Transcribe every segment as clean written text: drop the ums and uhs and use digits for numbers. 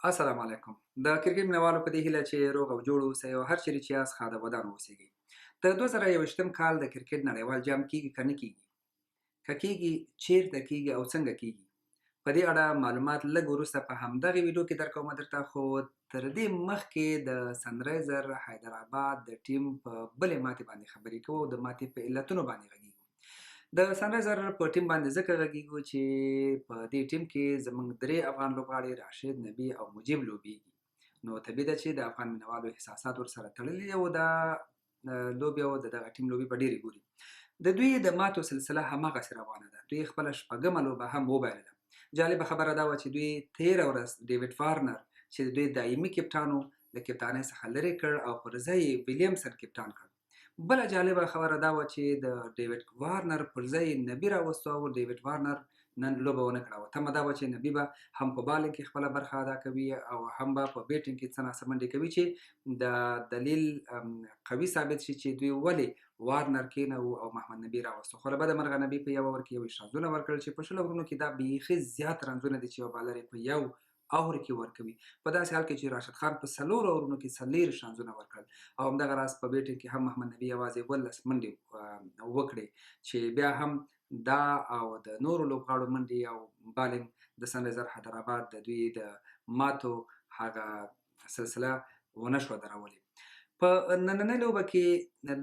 السلام علیکم. د کرکټ مینهوالو په دې هیله چې روغ او جوړ اوسئ او هر چیرې چې یاست ښاد او ودان اوسیږئ. د 2021 کال د کرکټ نړیوال جام کیږي که نه کیږي؟ که کیږي، چیرته کیږي او څنګه کیږي؟ په دې اړه معلومات لږ وروسته په همدغې ویډیو کې درکوم درته، خو تر دې مخکې د سنرایزر حیدرآباد د ټیم په بلې ماتې باندې خبرې کوو او د ماتې په علتونو باندې غږیږو. د سنرایزر په ټیم باندې ځکه غږیږو چې په دې ټیم کې زموږ درې افغان لوبغاړي راشد، نبي او مجیب لوبیږي، نو طبیعي ده چې د افغان مینهوالو احساسات ورسره تړلي او دا لوبې او د دغه ټیم لوبې به ډېرې ګوري. د دوی د ماتو سلسله هماغسې روانه ده، دوی خپله شپږمه لوبه هم وبایلله. جالبه خبره دا وه چې دوی تېره ورځ ډیویډ وارنر چې د دوی دایمي کپټان و له کپټانۍ څخه لرې کړ او پر ځای یې ویلیمسن کپټان کړ. بله جالبه خبره دا وه چې د ډیویډ وارنر پر ځای نبي راوستو او ډیویډ وارنر نن لوبه ونه کړه او تمه دا وه چې نبي به هم په بالینګ کې خپله برخه ادا کوي او هم به په بیټینګ کې څه ناڅه منډې کوي چې د دلیل قوي ثابت شي چې دوی ولې وارنر کېنوو او محمد نبي راوستو. خو له بده مرغه نبي په یو اور کې 21 رنزونه ورکړل چې په 20 اورونو کې دا بیخي زیات رنزونه دي چې یو بالر یې په یو اور کې ورکوي، په داسې حال کې چې راشد خان په 4 اورونو کې 40 رنزونه ورکړل او همدغه راز په بیټینګ کې هم محمد نبي یوازې 17 منډې وکړې چې بیا هم دا او د نورو لوبغاړو منډې او بالینګ د سنرایزر حیدرآباد د دوی د ماتو هغه سلسله ونه شوه درولې. په نننۍ لوبه کې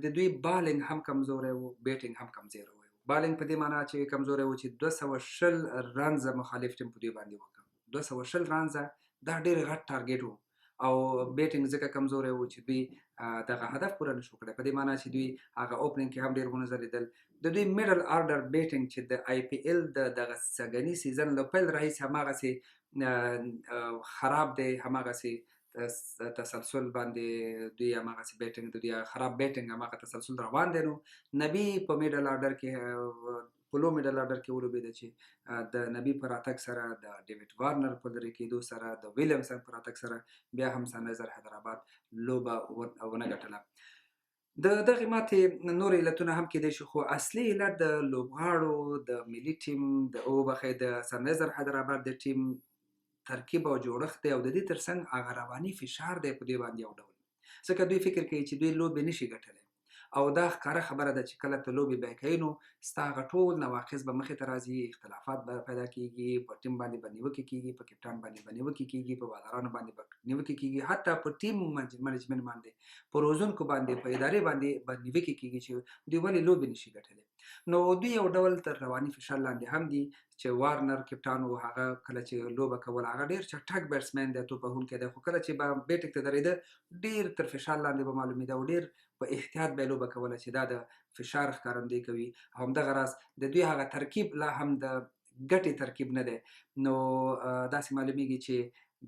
د دوی بالینګ هم کمزوری و، بیټینګ هم کمزوری و. بالینګ په دې معنا چې کمزوری و چې 220 رنزه مخالف ټیم په دوی باندې وکړ. 220 رنزه دا ډېر غټ ټارګېټ و او بیټینګ ځکه کمزوری و چې دوی دغه هدف پوره نشو کړی، په دې معنا چې دوی هغه اوپنینګ کې هم ډېر ونه ځلېدل. د دوی میډل آرډر بیټینګ چې د آی پي ایل د دغه سږني سیزن له پیل راهیسې هماغسې خراب دی، هماغسې تسلسل باندې دوی هماغسې بیټینګ، د دوی خراب بیټینګ هماغه تسلسل روان دی. نو نبي په میډل آرډر کې، په لو میډل آرډر کې ولوبېده چې د نبي په راتګ سره، د ډیویډ وارنر په لرې کېدو سره، د ویلیمسن په راتګ سره بیا هم سنرایزر حیدرآباد لوبه ونه ګټله. د دغې ماتې نور علتونه هم کېدای شي، خو اصلي علت د لوبغاړو د ملي ټیم د وبخښئ د سنرایزر حیدرآباد د ټیم ترکیب او جوړښت دی او د دې ترڅنګ هغه رواني فشار دی په دوی باندې یو ډول، ځکه دوی فکر کوي چې دوی لوبې نشي ګټلی او دا ښکاره خبره ده چې کله ته لوبې بیا کوې نو ستا هغه ټول نواقص به مخې ته راځي، اختلافات به پیدا کیږي، په ټیم باندې به نیوکې کیږي، په کپټان باندې به نیوکې کیږي، په بالرانو باندې به نیوکې کیږي، حتی په ټیم منیجمنټ باندې، په روزونکو باندې، په ادارې باندې به نیوکې کیږي چې دوی ولې لوبې نشي ګټلی. نو دوی یو ډول تر رواني فشار لاندې هم دي چې وارنر کپټان و، هغه کله چې لوبه کوله هغه ډېر چټک بیټسمن دی، توپ وهونکی دی، خو کله چې به بیټینګ ته درېده ډېر تر فشار لاندې به معلومېده او ډېر په احتیاط به یې لوبه کوله چې دا د فشار ښکارندوی کوي. او همدغه راز د دوی هغه ترکیب لا هم د ګټې ترکیب نه دی، نو داسې معلومیږي چې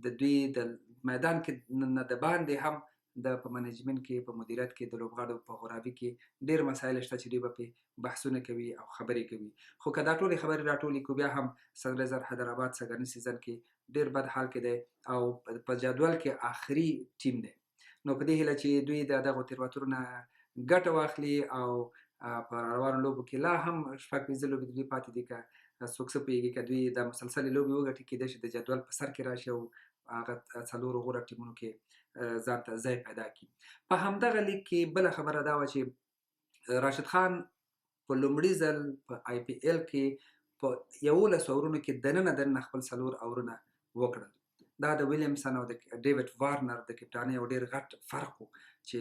د دوی د میدان کې نه د باندې هم د په منیجمنټ کې، په مدیریت کې، د لوبغاړو په غوراوي کې ډېر مسایل شته چې دوی به پرې بحثونه کوي او خبرې کوي. خو که دا ټولې خبرې راټولې کړو بیا هم سنرایزر حیدرآباد سږني سیزن کې ډېر بد حال کې دی او په جدول کې آخري ټیم دی. نو په دې هیله چې دوی د دغو تېروتنو نه ګټه واخلي او په روانو لوبو کې لا هم 6-5 لوبې د دوی پاتې دي، که څوک څه پوهېږي که دوی دا مسلسلې لوبې وګټي کېدای شي د جدول په سر کې راشي او هغه 4 غوره ټیمونو کې ځان ته ځای پیدا کړي. په همدغه لیګ کې بله خبره دا وه چې راشد خان په لومړي ځل په آی پي ایل کې په 11 اورونو کې دننه دننه خپل 4 اورونه وکړل. دا د ویلیمسن او د ډیویډ وارنر د کپټانۍ یو ډېر غټ فرق و چې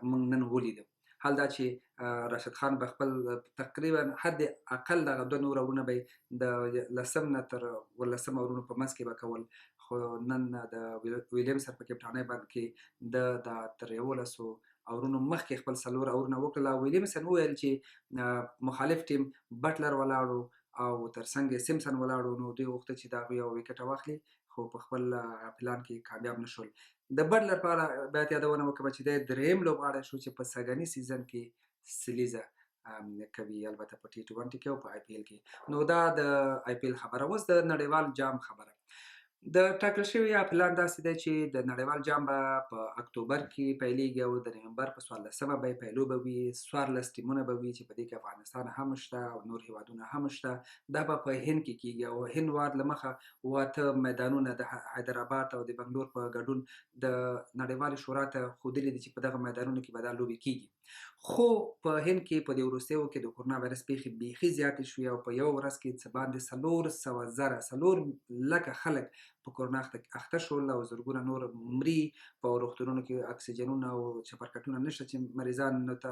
موږ نن ولیدو. حال دا چې راشد خان به خپل تقریبا حد اقل دغه 2 نور اورونه به د 10 نه تر 18 اورونو په منځ کې به کول، خو نن د ویلیمسن په کپټانۍ باندې کې د تر 11 اورونو مخکې خپل 4 اورونه وکړل. او ویلیمسن وویل چې مخالف ټیم بټلر ولاړو او تر څنګ یې سیمسن ولاړو، نو دوی غوښتل چې د هغوی یوه ویکټه واخلي، خو په خپل پلان کې کامیاب نه شول. د بټلر په اړه باید یادونه وکړم چې دی درېیم لوبغاړی شو چې په سږني سیزن کې سلیزه کوي، البته په ټي ټوینټي کې او په آی پي ایل کې. نو دا د آی پي ایل خبره. اوس د نړیوال جام خبره. د ټاکل شوی یا پلان داسې دی چې د نړیوال جام به په اکتوبر کې پیلېږي او د نومبر په 14مه به یې پیلوبه وي. 14 ټیمونه به وي چې په دې کې افغانستان هم شته او نور هیوادونه هم شته. دا به په هند کې کېږي او هند وار له مخه 8 میدانونه د حیدرآباد او د بنګلور په ګډون د نړیوالې شورا ته ښودلي دي چې په دغه میدانونو کې به دا لوبې کېږي. خو په هند کې په دې وروستیو کې د کرونا وایرس پېښې بیخي زیاتې شوې او په یوه ورځ کې څه باندې 400,000، 4 لکه خلک په کرونا اخته شول او زرګونه نور مري. په روغتونونو کې اکسیجنونه او چپرکټونه نشته چې مریضانو ته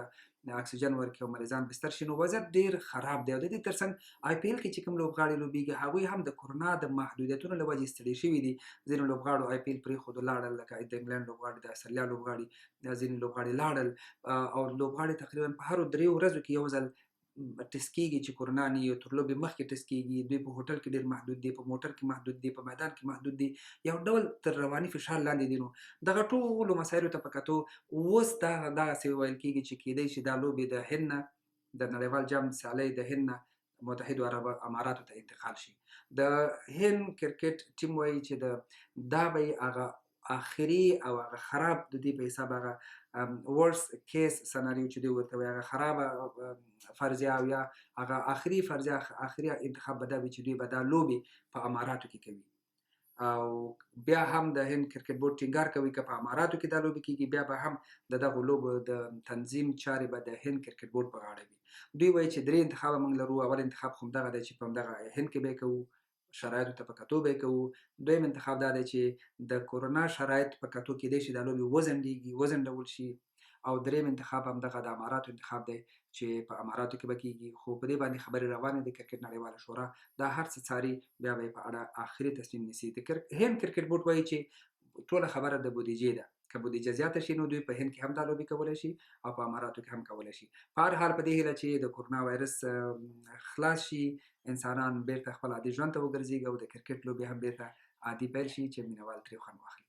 اکسیجن ورکړي او مریضان بستر شي، نو وضعیت ډیر خراب دی. او د دې ترڅنګ آی پي ایل کې چې کوم لوبغاړي لوبېږي، هغوی هم د کرونا د محدودیتونو له وجې ستړي شوي دي. ځینو لوبغاړو آی پي ایل پرېښودو، لاړل، لکه د انګلند لوبغاړي، د استرالیا لوبغاړي، ځینې لوبغاړي لاړل. او لوبغاړي تقریبا په هرو 3 ورځو کې یو ځل ټیسټ کیږي چې کرونا نه یو، تر لوبې مخکې ټیسټ کیږي. دوی په هوټل کې ډیر محدود دي، په موټر کې محدود دي، په میدان کې محدود دي، یو ډول تر رواني فشار لاندې دي. نو دغه ټولو مسایلو ته په کتو اوس دا دغسې ویل کیږي چې کیدای شي دا لوبې د هند نه، د نړیوال جام سیالۍ د هند نه متحدو عرب اماراتو ته انتقال شي. د هند کرکټ ټیم وایي چې دا به هغه آخري او هغه خراب، د دې په حساب هغه worst case scenario چې دوی ورته وایي، هغه خرابه فرضیه او یا هغه آخري فرضیه، آخري انتخاب به دا وي چې دوی به دا لوبې په اماراتو کې کوي. او بیا هم د هند کرکټ بورډ ټینګار کوي که په اماراتو کې دا لوبې کیږي، بیا به هم د دغو لوبو د تنظیم چارې به د هند کرکټ بورډ په غاړه وي. دوی وایي چې درې انتخابه موږ لرو. اول انتخاب خو دغه دی چې په همدغه هند کې به یې کوو، شرایطو ته په کتو به یې کوو. دویم انتخاب دا دی چې د کورونا شرایط په کتو کېدای شي دا لوبې وځنډېږي، وځنډول شي. او دریم انتخاب هم دغه د اماراتو انتخاب دی چې په اماراتو کې به کیږي. خو په دې باندې خبرې روانې دي. کرکټ نړیواله شورا دا هر څه څاري، بیا به یې په اړه آخري تصمیم نیسي. د هند کرکټ بورډ وایي چې ټوله خبره د بودیجې ده، که بودیجه زیاته شي نو دوی په هند کې هم دا لوبې کولی شي او په اماراتو کې هم کولی شي. په هر حال په دې هیله چې د کرونا وایرس خلاص شي، انسانان بیرته خپل عادي ژوند ته وګرځيږي او د کرکټ لوبې هم بیرته عادي پیل شي چې مینهوال ترې خوند واخلي.